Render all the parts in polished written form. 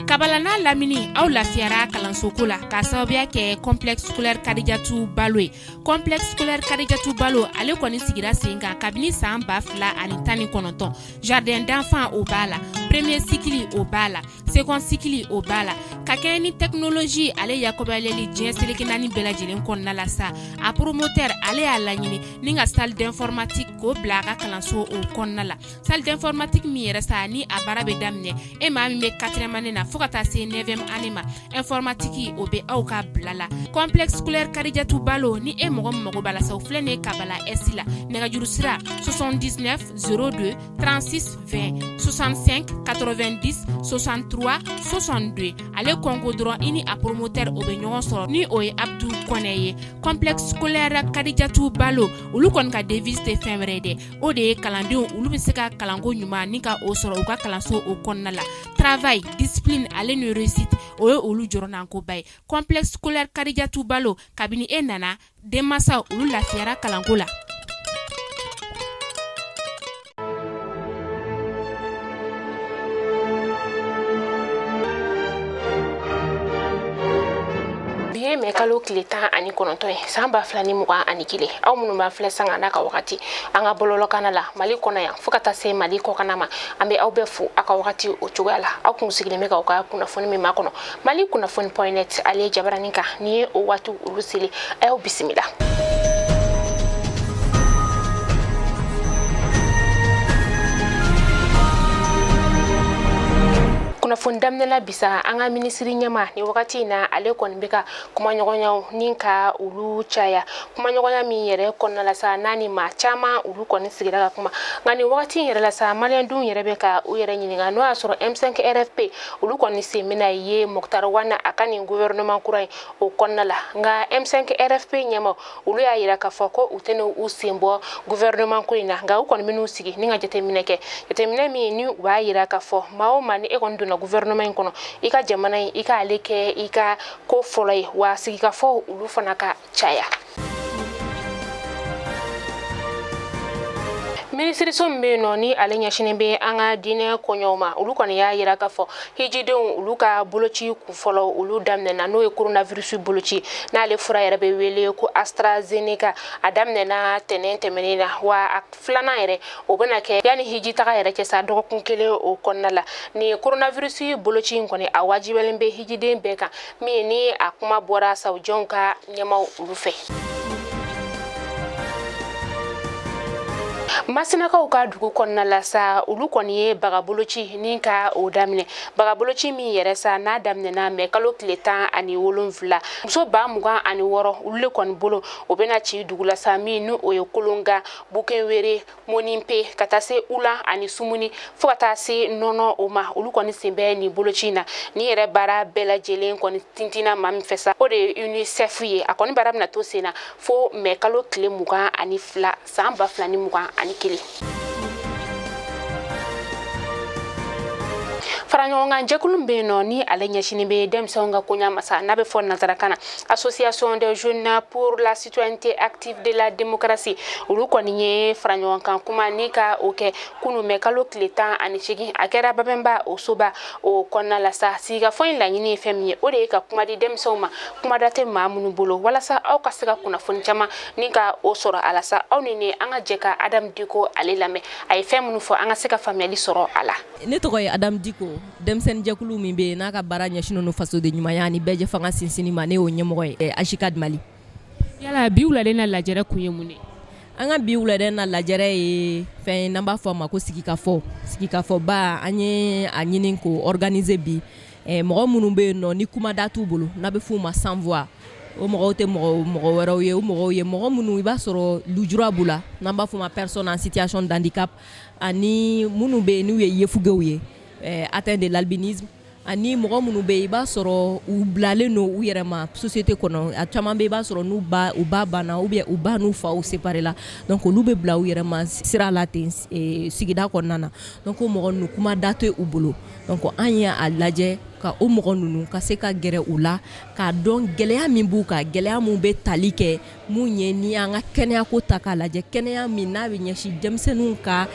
Kabala n'a lamini, aw lafiyara kalansoko la k'a sababuya kɛ Complexe scolaire Kadijatu Balo ye. Complexe scolaire Kadijatu Balo, ale kɔni sigira sen kan kabini san 2019. Jardin d'enfant, o b'a la, premier cycle, o b'a la, second cycle, o b'a la. Ka kɛɲɛ ni technologie ale yakɔbayaleli diɲɛ seleke naani bɛɛ lajɛlen kɔnɔna la sa, a promoteur, ale y'a laɲini ni ka salle d'informatique k'o bila a ka kalanso o kɔnɔna la. Salle d'informatique min yɛrɛ sa, ni a baara bɛ daminɛ e maa min bɛ quatrième année na fo ka taa se neuvième année ma, informatique, o bɛ aw ka bila la. Complexe scolaire Kadijatu Balo, ni e mɔgɔ min mago b'a la sa, o filɛ nin ye Kabala Est la. Nɛgɛjuru sira: 79 02 36 20, 65 90 63 62. Ale kɔnko dɔrɔn, i ni a promoteur, o bɛ ɲɔgɔn sɔrɔ, ni o ye Abdu Kɔnɛ ye. Complexe scolaire Kadijatu Balo, olu kɔni ka devise tɛ fɛn wɛrɛ ye dɛ, o de ye kalandenw olu bɛ se ka kalanko ɲuman ni ka o sɔrɔ u ka kalanso o kɔnɔna la. Travail, discipline ale ni réussite, o ye olu jɔrɔnankoba ye. Complexe scolaire Kadijatu Balo, kabini e nana, denmansaw olu lafiyara kalanko la. Bi ye mɛ kalo tile 19 ye, san 2021. Aw minnu b'an filɛ sanga n'a ka wagati an ka bɔlɔlɔkana la, Mali kɔnɔ yan fo ka taa se Mali kɔkana ma, an bɛ aw bɛɛ fo aw ka wagati o cogoya la. Aw kun sigilen bɛ k'aw ka kunnafoni min makɔnɔ, Mali kunnafoni.net, ale ye jabaranin kan. Ni ye o waati olu seli, a y'aw bisimila. Kunnafoni daminɛla bisa, an ka minisiri ɲɛma ni wagati in na, ale kɔni bɛ ka kumaɲɔgɔnyaw ni ka olu caya. Kumaɲɔgɔnya min yɛrɛ kɔnɔna la sa, n'a ni maa caman olu kɔni sigira ka kuma. Nka nin wagati in yɛrɛ la sa, maliyɛndenw yɛrɛ bɛ ka u yɛrɛ ɲininka n'o y'a sɔrɔ M5 RFP olu kɔni sen bɛna ye Moctar Ouane a ka nin gouvernement kura in o kɔnɔna la. Nka M5 RFP ɲɛmaw, olu y'a yira k'a fɔ ko u tɛna u sen bɔ gouvernement ko in na. Nka u kɔni bɛn'u sigi ni ka jateminɛ kɛ, jateminɛ min ni u b'a yira k'a fɔ maa o maa ni e kɔni donna gouvernement in kɔnɔ, i ka jamana in, i k'ale kɛ i ka ko fɔlɔ ye, wa sigikafɔ olu fana ka caya. Minisiriso min bɛ yen nɔ, ni ale ɲɛsinnen bɛ an ka diinɛ koɲɛw ma, olu kɔni y'a yira k'a fɔ hijidenw olu ka boloci kunfɔlɔ olu daminɛna, n'o ye coronavirus boloci, n'ale fura yɛrɛ bɛ wele ko AstraZeneca. A daminɛna tɛnɛn tɛmɛnen na, wa a filanan yɛrɛ, o bɛna kɛ yanni hiji taga yɛrɛ cɛ sa, dɔgɔkun kelen o kɔnɔna la. Ni coronavirus boloci in kɔni, a wajibiyalen bɛ hijiden bɛɛ kan, min ni a kuma bɔra sawujɛnw ka ɲɛmaw olu fɛ. Masinakaw ka dugu kɔnɔna la sa, olu kɔni ye bagaboloci ni ka o daminɛ. Bagaboloci min yɛrɛ sa, n'a daminɛna mɛ kalo tile 17, muso 26,000 olu le kɔni bolo o bɛna ci dugu la sa, min ni o ye Kolonga, Bukenwere, Moninpe, ka taa se Ulan ani Sumuni, fo ka taa se Nɔnɔ o ma. Olu kɔni sen bɛ nin boloci in na. Ni yɛrɛ baara bɛɛ lajɛlen kɔni tintinna maa min fɛ sa, o de ye UNICEF ye. A kɔni baara bɛna to sen na fo mɛ kalo tile 22, san 2021. Faraɲɔgɔnkan jɛkulu min bɛ yen nɔ, ni ale ɲɛsinnen bɛ denmisɛnw ka koɲa ma sa, n'a bɛ fɔ nansarakan na Association des jeunes pour la citoyenneté active de la démocratie, olu kɔni ye faraɲɔgɔnkan kuma ni ka o kɛ kunu mɛ kalo tile 18. A kɛra Babɛnba o soba o kɔnɔna la sa. Sigikafɔ in laɲini ye fɛn min ye, o de ye ka kuma di denmisɛnw ma, kumada tɛ maa minnu bolo, walasa aw ka se ka kunnafoni caman ni ka o sɔrɔ a la sa. Aw ni ne, an ka jɛ ka Adamu Diko ale lamɛn, a ye fɛn minnu fɔ, an ka se ka faamuyali sɔrɔ a la. Ne tɔgɔ ye Adamu Diko. Denmisɛnninjɛkulu min bɛ yen, n'a ka baara ɲɛsinnen don fasoden ɲumanya ni bɛɛjɛ fanga sinsinni ma, ne y'o ɲɛmɔgɔ ye, AJCAD Mali. Yala bi wulada in na lajɛrɛ kun ye mun ye? An ka bi wulada in na lajɛrɛ ye fɛn ye n'an b'a fɔ a ma ko sigikafɔ. Sigikafɔba, an ye a ɲini k'o organiser bi. Mɔgɔ minnu bɛ yen nɔ, ni kumada t'u bolo, n'a bɛ f'u ma sans voix, o mɔgɔw tɛ mɔgɔ wɛrɛw ye, o mɔgɔw ye mɔgɔ minnu i b'a sɔrɔ lujura b'u la, n'an b'a f'o ma personne en situation d'handicap, ani minnu bɛ yen n'u ye yefugew ye, atteint de l'albinisme, ani mɔgɔ minnu bɛ yen, i b'a sɔrɔ u bilalen don u yɛrɛ ma société kɔnɔ. A caman bɛ, i b'a sɔrɔ n'u ba u ba banna ou bien u ba n'u faw séparé la, donc olu bɛ bila u yɛrɛ ma sira la ten sigida kɔnɔna na. Donc o mɔgɔ ninnu, kuma da tɛ u bolo. Donc an ye a lajɛ ka o mɔgɔ ninnu ka se ka gɛrɛ u la, k'a dɔn gɛlɛya min b'u kan, gɛlɛya min bɛ tali kɛ mun ye. Ni an ka kɛnɛyako ta k'a lajɛ, kɛnɛya min n'a bɛ ɲɛsin denmisɛnninw ka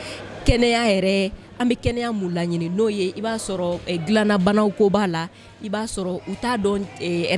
kɛnɛya yɛrɛ. An bɛ kɛnɛya mun laɲini n'o ye, i b'a sɔrɔ dilannabanaw ko b'a la, i b'a sɔrɔ u t'a dɔn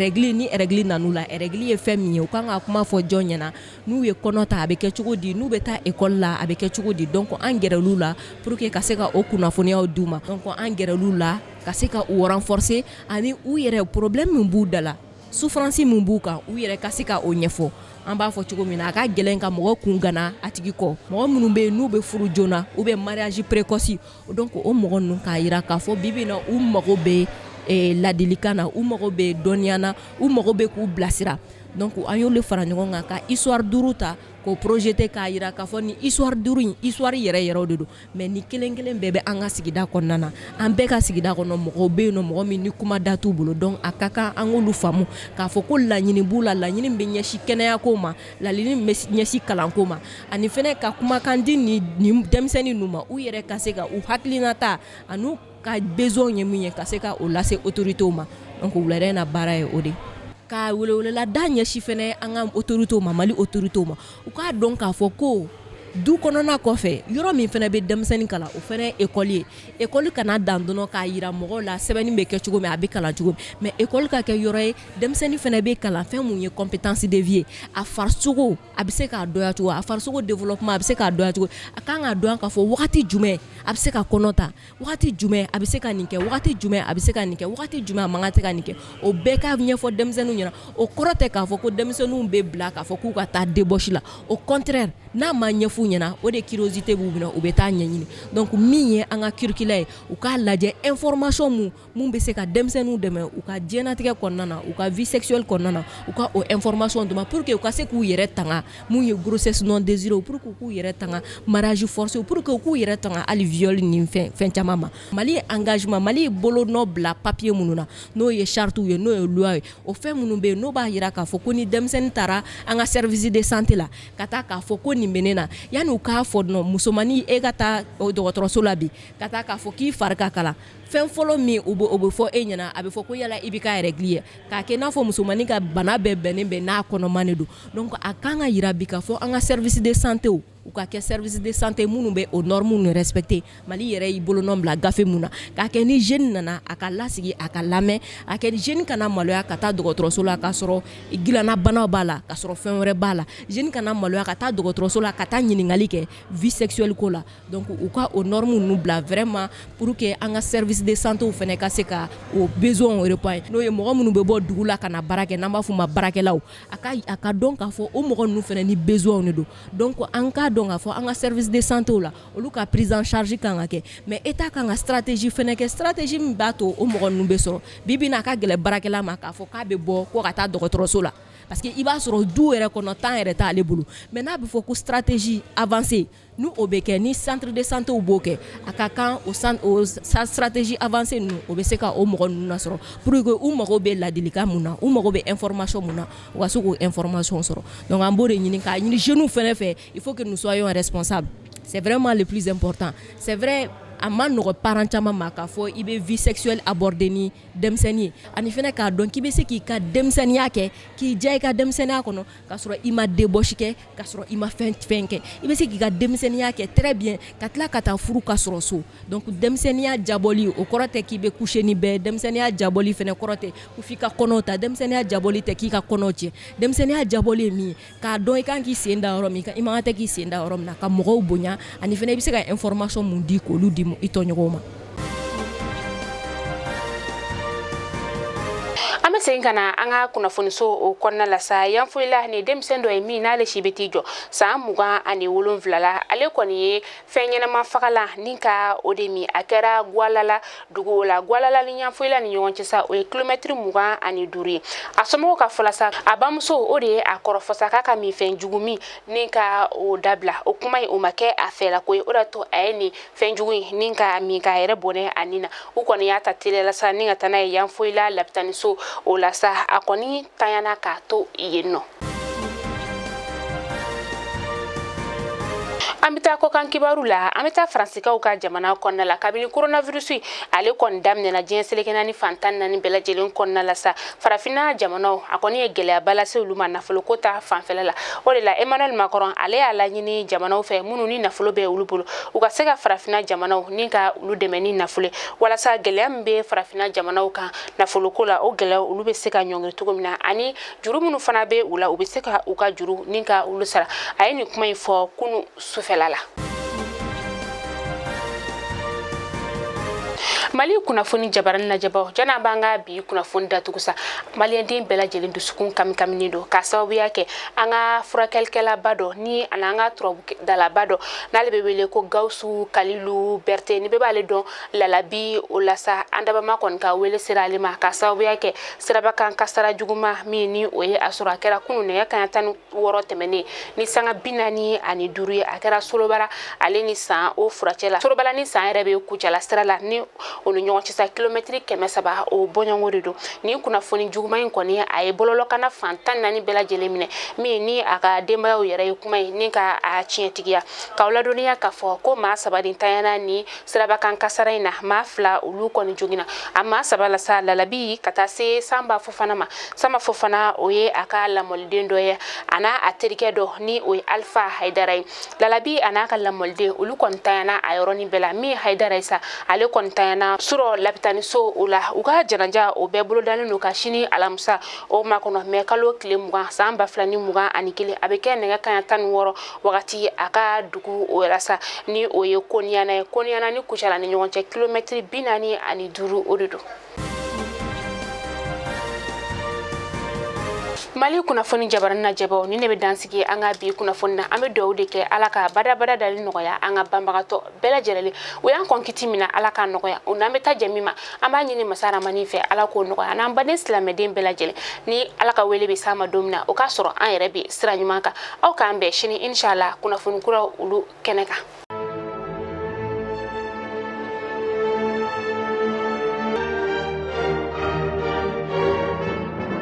règle, ni règle nan'u la, règle ye fɛn min ye, u kan ka kuma fɔ jɔn ɲɛna, n'u ye kɔnɔ ta a bɛ kɛ cogo di, n'u bɛ taa école la a bɛ kɛ cogo di. Donc an gɛrɛl'u la pour que ka se ka o kunnafoniyaw d'u ma. Donc an gɛrɛl'u la ka se ka u renforcer ani u yɛrɛ problème min b'u da la, souffrance min b'u kan, u yɛrɛ ka se ka o ɲɛfɔ. An b'a fɔ cogo min na, a ka gɛlɛn ka mɔgɔ kun gana a tigi kɔ. Mɔgɔ minnu bɛ yen n'u bɛ furu joona ou bien mariage précoce, donc o mɔgɔ ninnu, k'a jira k'a fɔ bi bi in na, u mago bɛ ladilikan na, u mago bɛ dɔnniya na, u mago bɛ k'u bilasira. Donc an y'olu fara ɲɔgɔn kan ka histoire duuru ta k'o projeter, k'a jira k'a fɔ ni histoire duuru in, histoire yɛrɛ yɛrɛw de don, mais ni kelen kelen bɛɛ bɛ an ka sigida kɔnɔna na. An bɛɛ ka sigida kɔnɔ, mɔgɔw bɛ yen nɔ, mɔgɔ min ni kuma da t'u bolo. Donc a ka kan an k'olu faamu k'a fɔ ko laɲini b'u la, laɲini bɛ ɲɛsin kɛnɛyako ma, laɲini bɛ ɲɛsin kalanko ma, ani fɛnɛ ka kumakan di nin denmisɛnnin ninnu ma, u yɛrɛ ka se ka u hakilinata ani ka besoin ye min ye, ka se ka o lase autorités ma. Donc wulada in na, baara ye o de ka welewelela da ɲɛsin fɛnɛ an ka autorités ma, Mali autorités ma, u k'a dɔn k'a fɔ ko du kɔnɔna kɔfɛ, yɔrɔ min fana bɛ denmisɛnnin kalan, o fana ye école ye. École kana dan dɔrɔn k'a jira mɔgɔw la sɛbɛnni bɛ kɛ cogo min, a bɛ kalan cogo min, mais école ka kɛ yɔrɔ ye denmisɛnnin fana bɛ kalan fɛn mun ye compétence de vie ye, a farisogo a bɛ se k'a dɔnya cogo, a farisogo développement a bɛ se k'a dɔnya cogo, a kan k'a dɔn k'a fɔ wagati jumɛn a bɛ se ka kɔnɔ ta, wagati jumɛn a bɛ se ka nin kɛ, wagati jumɛn a bɛ se ka nin kɛ, wagati jumɛn a man kan tɛ ka nin kɛ. O bɛɛ ka ɲɛfɔ denmisɛnninw ɲɛna. O kɔrɔ tɛ k'a fɔ ko denmisɛnninw bɛ bila k'a fɔ k'u ka taa débauche la. Au contraire, n'a ma ɲɛf'u ɲɛna, o de curiosité b'u minɛ, u bɛ taa ɲɛɲini. Donc min ye an ka curricula ye, u k'a lajɛ information mun bɛ se ka denmisɛnninw dɛmɛ u ka diɲɛnatigɛ kɔnɔna na, u ka vie sexuelle kɔnɔna na, u ka o information d'u ma pour que u ka se k'u yɛrɛ tanga mun ye grossesse non désirée, pour que u k'u yɛrɛ tanga mariage forcé, pour que u k'u yɛrɛ tanga hali viol ni fɛn fɛn caman ma. Mali ye engagement, Mali ye bolonɔ bila papier minnu na, n'o ye charte ye, n'o ye loi ye, o fɛn minnu bɛ yen, n'o b'a jira k'a fɔ ko ni denmisɛnnin taara an ka service de santé la ka taa k'a fɔ ko nin bɛ ne na, yanni u k'a fɔ dɔrɔn musomannin e ka taa dɔgɔtɔrɔso la bi ka taa k'a fɔ k'i fari ka kalan, fɛn fɔlɔ min o bɛ fɔ e ɲɛna, a bɛ fɔ ko yala i b'i ka règle ye, k'a kɛ n'a fɔ musomannin ka bana bɛɛ bɛnnen bɛ n'a kɔnɔman de don. Donc a kan ka jira bi k'a fɔ an ka service de santé, u ka kɛ service de santé minnu bɛ o normes ninnu respecter, Mali yɛrɛ y'i bolonɔ bila gafe mun na, k'a kɛ ni jeune nana, a ka lasigi, a ka lamɛn, a kɛ jeune kana maloya ka taa dɔgɔtɔrɔso la k'a sɔrɔ dilanna banaw b'a la, k'a sɔrɔ fɛn wɛrɛ b'a la. Jeune kana maloya ka taa dɔgɔtɔrɔso la ka taa ɲininkali kɛ vie sexuelle ko la. Donc u ka o normes ninnu bila vraiment pour que an ka service de santé fana ka se ka o besoin répondre, n'o ye mɔgɔ minnu bɛ bɔ dugu la ka na baara kɛ, n'an b'a f'u ma baarakɛlaw, a ka dɔn k'a fɔ o mɔgɔ ninnu fana ni besoin de don. Donc an k'a dɔn k'a fɔ an ka service de santé la, olu ka prise en charge kan ka kɛ, mais État kan ka stratégie fana kɛ, stratégie min b'a to o mɔgɔ ninnu bɛ sɔrɔ. Bi bi in na, a ka gɛlɛn baarakɛla ma k'a fɔ k'a bɛ bɔ ko ka taa dɔgɔtɔrɔso la, parce que i b'a sɔrɔ du yɛrɛ kɔnɔ, temps yɛrɛ t'ale bolo. Mais n'a bɛ fɔ ko stratégie avancée, ni o bɛ kɛ, ni centre de santé b'o kɛ, a ka kan o stratégie avancée ninnu, o bɛ se ka o mɔgɔ ninnu lasɔrɔ pour que u mago bɛ ladilikan mun na, u mago bɛ information mun na, u ka se k'o information sɔrɔ. Donc an b'o de ɲini k'a ɲini jeunes fana fɛ, il faut que nous soyons responsables, c'est vraiment le plus important. C'est vrai, a ma nɔgɔ parent caman ma k'a fɔ i bɛ vie sexuelle aborder ni denmisɛnnin ye, ani fana k'a dɔn k'i bɛ se k'i ka denmisɛnninya kɛ, k'i diya i ka denmisɛnninya kɔnɔ, k'a sɔrɔ i ma débauche kɛ, k'a sɔrɔ i ma fɛn fɛn kɛ. I bɛ se k'i ka denmisɛnninya kɛ très bien, ka tila ka taa furu ka sɔrɔ so. Donc denmisɛnninya jabɔli, o kɔrɔ tɛ k'i bɛ coucher ni bɛɛ. Denmisɛnninya jabɔli fana kɔrɔ tɛ ko f'i ka kɔnɔw ta. Denmisɛnninya jabɔli tɛ k'i ka kɔnɔw tiɲɛ. Denmisɛnninya jabɔli ye min ye, k'a dɔn i kan k'i sen da yɔrɔ min, i man kan tɛ k'i sen da yɔrɔ min na, ka mɔgɔw bonya, ani fana i bɛ se ka information mun di, k'olu di i tɔɲɔgɔnw ma. An bɛ segin ka na an ka kunnafoniso o kɔnɔna la sa. Yanfolila ni denmisɛn dɔ ye min n'ale si bɛ t'i jɔ san 27 la, ale kɔni ye fɛn ɲɛnama fagalan ni ka o de min. A kɛra Gwalala dugu la. Gwalala ni Yanfolila ni ɲɔgɔn cɛ sa, o ye kilomɛtiri 25 ye. A somɔgɔw ka fɔla sa, a bamuso o de ye a kɔrɔfɔ sa k'a ka minfɛn jugu min ni ka o dabila. O kuma in, o ma kɛ a fɛla ko ye, o de to a ye nin fɛn jugu in ni ka min k'a yɛrɛ bɔnɛ a nin na. U kɔni y'a ta teliya la sa ni ka taa n'a ye Yanfolila lapitaniso o la sa. A kɔni tanyana k'a to yen nɔ. An bɛ taa kɔkan kibaru la. An bɛ taa Faransikaw ka jamana kɔnɔna la. Kabini coronavirus ale kɔni daminɛna diɲɛ seleke naani fan 14 bɛɛ lajɛlen kɔnɔna la sa, farafinna jamanaw, a kɔni ye gɛlɛyaba lase olu ma nafoloko ta fanfɛla la. O de la, Emmanuel Macron, ale y'a laɲini jamanaw fɛ minnu ni nafolo bɛ olu bolo, u ka se ka farafinna jamanaw ni ka olu dɛmɛ ni nafolo ye, walasa gɛlɛya min bɛ farafinna jamanaw kan nafoloko la, o gɛlɛya olu bɛ se ka ɲɔngiri cogo min na, ani juru minnu fana bɛ u la, u bɛ se ka u ka juru ni ka olu sara. A ye nin kuma in fɔ kunu sufɛla la. Mali kunnafoni jabarani lajɛbaw, jan'an b'an ka bi kunnafoni datugu sa, maliyɛnden bɛɛ lajɛlen dusukun kamikaminen don k'a sababuya kɛ an ka furakɛlikɛlaba dɔ ni ani an ka turabudalaba dɔ, n'ale bɛ wele ko Gawusu Kalilu Berete, ni bɛɛ b'ale dɔn Lalabi. O la sa, an dabama kɔni ka wele sera ale ma k'a sababuya kɛ sirabakan kasara juguma min ni o ye a sɔrɔ. A kɛra kunu nɛgɛ kaɲa 16 tɛmɛnen ni sanga 45 ye. A kɛra Solobara ale ni San o furacɛ la. Solobara ni San yɛrɛ bɛ Kucala sira la, ni o ni ɲɔgɔn cɛ sa, kilomɛtiri 300 o bɔɲɔgɔnko de don. Nin kunnafoni juguman in kɔni, a ye bɔlɔlɔkanna fan 14 bɛɛ lajɛlen minɛ, min ni a ka denbayaw yɛrɛ ye kuma ye ni ka a tiɲɛtigiya k'aw ladɔnniya k'a fɔ ko maa saba de tanyana ni sirabakan kasara in na. Maa fila, olu kɔni joginna. A maa saba la sa, Lalabi ka taa se Sanba Fofana ma. Sanba Fofana, o ye a ka lamɔliden dɔ ye, a n'a a terikɛ dɔ ni o ye Alpha Hayidara ye. Lalabi a n'a ka lamɔliden, olu kɔni tanyana a yɔrɔnin bɛɛ la. Min Hayidara ye sa, ale kɔni tanyana surɔ lapitaniso o la. U ka janaja o bɛɛ bolodalen don ka sini alamisa o makɔnɔ, mɛ kalo tile 20 san 2021, a bɛ kɛ nɛgɛ kaɲa 16 wagati a ka dugu o la sa, ni o ye Koniyana ye. Koniyana ni Kucala ni ɲɔgɔn cɛ, kilomɛtiri 45 o de don. Mali kunnafoni jabarani lajɛbaw, ni ne bɛ dansigi an ka bi kunnafoni na. An bɛ dugawu de kɛ, Ala ka badabada dali nɔgɔya an ka banbagatɔ bɛɛ lajɛlen. O y'an kɔn kiti min na, Ala k'a nɔgɔya. O n'an bɛ taa jɛ min ma, an b'a ɲini masa Ramani fɛ, Ala k'o nɔgɔya n'an baden silamɛden bɛɛ lajɛlen. Ni Ala ka wele bɛ s'an ma don min na, o k'a sɔrɔ an yɛrɛ bɛ sira ɲuman kan. Aw k'an bɛn sini, inshallah, kunnafoni kuraw olu kɛnɛ kan.